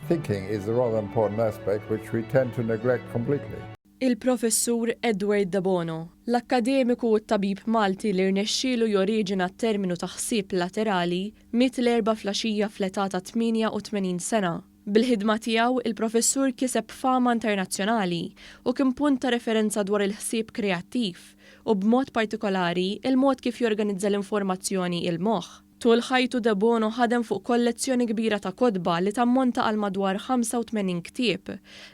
Thinking is a rather important aspect which we tend to neglect completely. Il-Professur Edward de Bono, l-akkademiku u t-tabib Malti li rnexxielu joriġina t-terminu ta' ħsieb laterali, miet l-Erbgħa filgħaxija fl-età ta' 88 sena. Bil-ħidma tiegħu, il-professur kiseb fama internazzjonali u kien punt ta' referenza dwar il-ħsieb kreattiv u b'mod partikolari il-mod kif jorganizza l-informazzjoni il-moħħ. Tul ħajtu De Bono ħadem fuq kollezzjoni kbira ta' kotba li tammonta għal madwar 85 ktieb,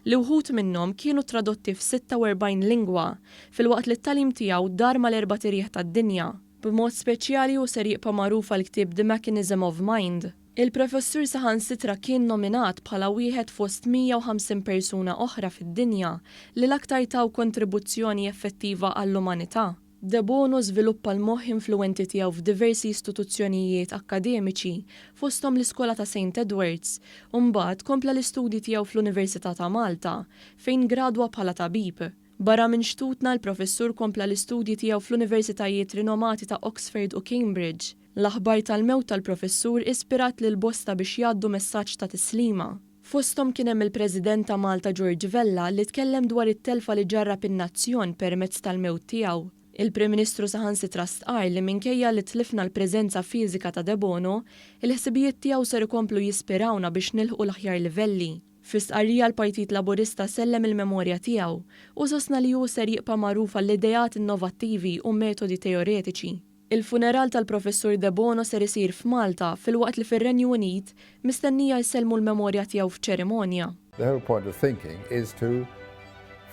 li wħud minnhom kienu tradotti f'46 lingwa, filwaqt li t-tagħlim tiegħu dar mal-erbat irjieħ tad-dinja. B'mod speċjali hu ser jibqa' magħruf għal ktieb The Mechanism of Mind. Il-professur saħansitra kien nominat bħala wieħed fost 150 persuna oħra fid-dinja li l-aktar taw kontribuzzjoni effettiva għall-umanità. De Bono żviluppa l-moħħ influenti tiegħu f'diversi istituzzjonijiet akkademiċi, fosthom l-Iskola ta' St. Edwards, u mbagħad kompla l-istudji tiegħu fl-Università ta' Malta, fejn gradwa bħala tabib. Barra minn xtutna l-professur kompla l-istudji tiegħu fl-universitajiet rinomati ta' Oxford u Cambridge. L-aħbar tal-mewt tal-professur ispirat lil bosta biex jgħaddu messaġġ ta' tislima. Fosthom kien hemm il-President ta' Malta George Vella li tkellem dwar it-telfa li ġarrab in-nazzjon permezz tal-mewt tiegħu. Il-Prim Ministru saħansitra stqarr li minkejja li tlifna l-preżenza fiżika ta' De Bono, il-ħsibijiet tiegħu ser ikomplu jispirawna biex nilħqu l-aħjar livelli. Fi stqarrija l-Partit Laburista sellem il-memorja tiegħu u sostna li hu ser jibqa' magħruf għall-ideat innovattivi u metodi teoretiċi. Il-funeral tal-Professur De Bono ser isir f'Malta filwaqt li fir-Renju Unit mistennija jsellmu l-memorja tiegħu f'ċerimonja. The whole point of thinking is to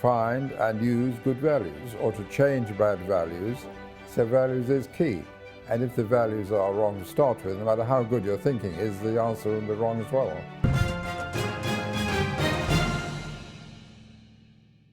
find and use good values or to change bad values. So values is key. And if the values are wrong to start with, no matter how good your thinking is, the answer will be wrong as well.